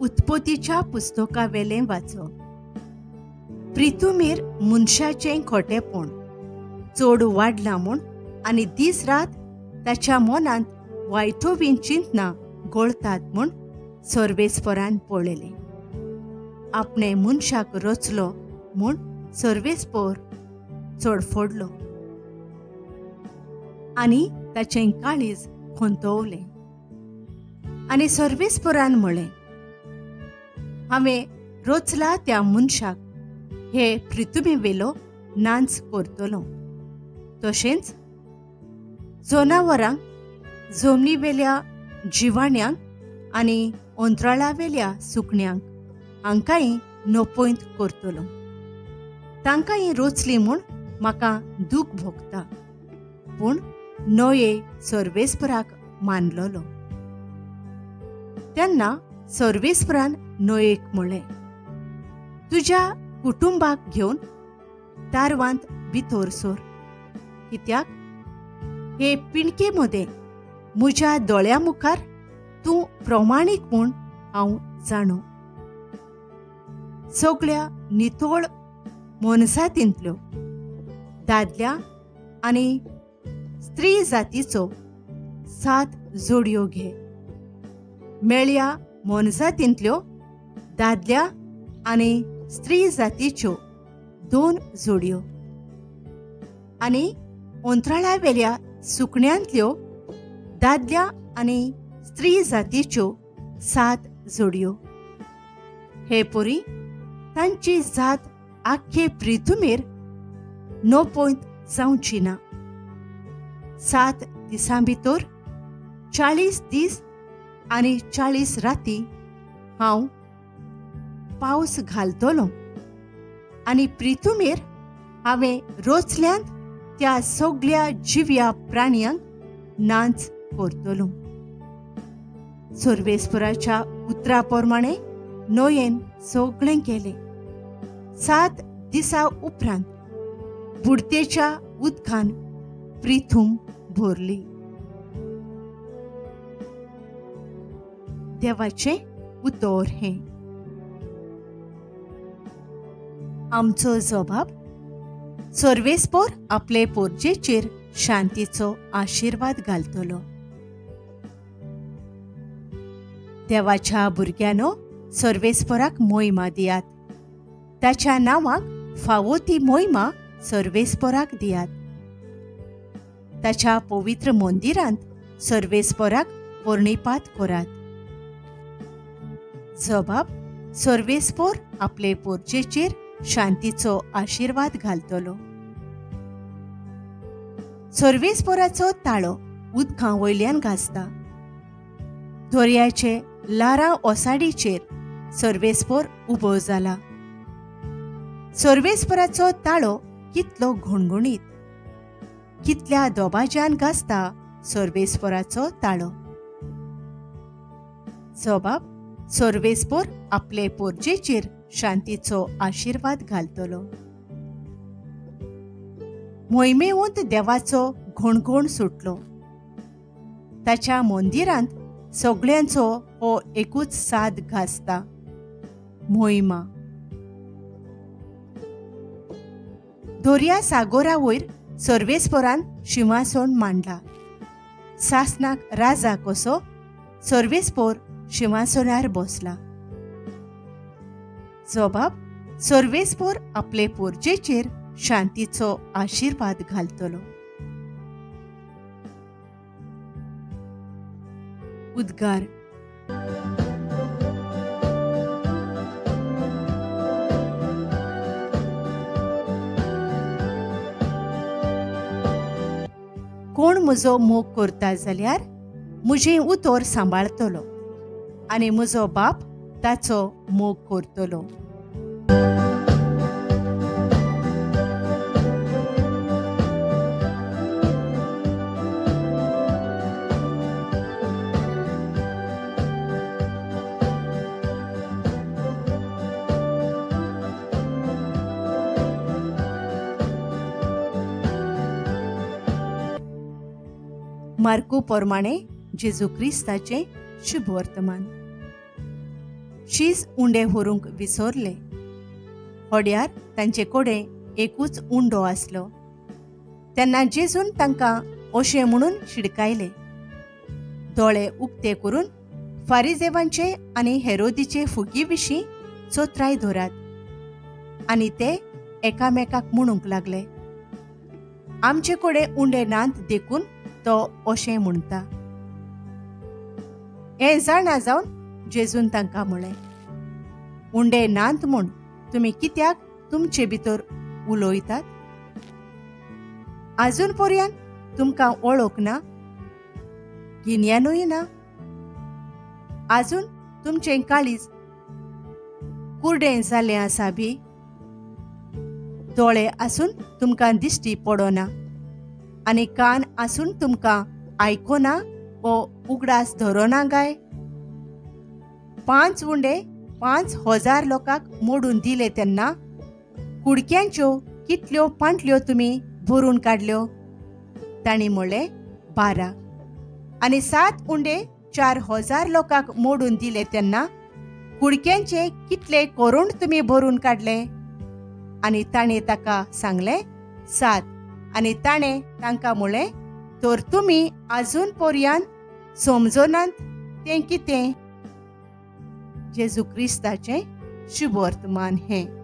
उत्पत्तीच्या पुस्तकावेलें वाचप. प्रितुमेर मनशाचें खोटेपण चड वाडलां म्हूण आनी दीस रात ताच्या मनांत वायटोवीं चिंतनां गळतात म्हूण सर्वेस्परान पळयलें. आपणें मनशाक रचलो म्हूण सर्वेस्पर चडफडलो आनी ताचें काळीज खंतवलें. आनी सर्वेस्परान म्हळें, हांवें रचला त्या मनशाक हे पृथ्वीवेलो नाच करतलो, तशेंच जनावरांक, जमनीवेल्या जिवाण्यांक आनी अंतराळावेल्या सुकण्यांक हांकांय नपयत करतलो. तांकांय रचली म्हूण म्हाका दूख भोगता, पूण नये सर्वेस्पराक मानलोलो. तेन्ना सर्वेस्परान नोयेक म्हळें, तुज्या कुटुंबाक घेवन तारवांत भितर सर, कित्याक हे पिणके मदें म्हज्या दोळ्या मुखार तूं प्रमाणीक म्हूण हांव जाणो. सगळ्या नितळ मनजातींतल्यो दादल्या आनी स्त्री जातीचो 7 जोडयो घे. मेळ्या मोनजातींतल्यो दादल्या आनी स्त्री जातीच्यो 2 जोडयो आनी अंतराळावेल्या सुकण्यांतल्यो दादल्या आनी स्त्री जातीच्यो 7 जोडयो. हे परी तांची जात आख्खे पृथ्वीर नपयत जावची ना. 7 दिसां भितर 40 दीस आनी 40 राती हांव पावस घालतलो आनी पृथ्वीर हांवें रचल्यांत त्या सगळ्या जिव्या प्राण्यांक नाच करतलो. सर्वेस्पराच्या उतरा प्रमाणे नोयेन सगळें केलें. 7 दिसां उपरांत बुडतेच्या उदकान पृथ्वी भरली. देवाचें उतर हें. आमचो जबाब: सर्वेस्पर आपले पोरजेचेर शांतीचो आशिर्वाद घालतलो. देवाच्या भुरग्यांनो, सर्वेस्पराक मोहिमा दियात, ताच्या नांवाक फावो ती मोहिमा सर्वेस्पराक दियात. ताच्या पवित्र मंदिरांत सर्वेस्पराक पर्णिपात करात. जबाब: सर्वेस्पर आपले पोरजेचेर शांतीचो आशिर्वाद घालतलो. सर्वेस्पराचो ताळो उदकां वयल्यान गाजता. दर्याचे लारां ओसाडीचेर सर्वेस्पर उबो जाला. सर्वेस्पराचो ताळो कितलो घणघणीत, कितल्या दबाज्यान गाजता सर्वेस्पराचो ताळो. जबाब: सर्वेस्पर आपले पोरजेचेर शांतीचो आशिर्वाद घालतलो. मोहिमेवंत देवाचो घणघण सुटलो. ताच्या मंदिरांत सगळ्यांचो हो एकूच साद गाजता, मोहिमा. दर्या सागोरा वयर सर्वेस्परान शिंवासन मांडला. सासनाक राजा कसो सर्वेस्पर शिंवासनार बसला. जबाब: सर्वेस्पर आपले पोरजेचेर शांतीचो आशिर्वाद घालतलो. उद्गार. कोण म्हजो मोग करता जाल्यार म्हजें उतर सांबाळतलो आनी म्हजो बाप ताचो मोग करतलो. मार्कू प्रमाणे जेजू क्रिस्ताचें शुभवर्तमान. शीज उंडे व्हरूंक विसरले. होड्यार तांचे कडेन एकूच उंडो आसलो. तेन्ना जेजून तांकां अशें म्हणून शिडकायले, दोळे उक्ते करून फारिजेवांचे आनी हेरोदीचे फुगी विशीं चोत्राय धरात. आनी ते एकामेकाक म्हणूंक लागले, आमचे कडेन उंडे नात देखून तो अशें म्हणटा. हें जाणा जावन जेजून तांकां म्हळें, उंडे नात म्हूण तुमी कित्याक तुमचे भितर उलयतात? आजून पर्यंत तुमकां वळख ना, गिन्यानूय ना? आजून तुमचें काळीज कुर्डें जालें आसा बी? दोळे आसून तुमकां दिश्टी पडना आनी कान आसून तुमकां आयकोना वो उगडास धरना गाय? 5 उंडे 5000 लोकांक मोडून दिले तेन्ना कुडक्यांच्यो कितल्यो पांटल्यो तुमी भरून काडल्यो? तांणी म्हणलें, 12. आनी 7 उंडे 4000 लोकांक मोडून दिले तेन्ना कुडक्यांचे कितले कोरूण तुमी भरून काडले? आनी ताणें ताका सांगलें, 7. आनी ताणें तांकां म्हणलें, तर तुमी आजून पर्यंत समजनात तें कितें? जेजू क्रिस्ताचें शुभवर्तमान हें.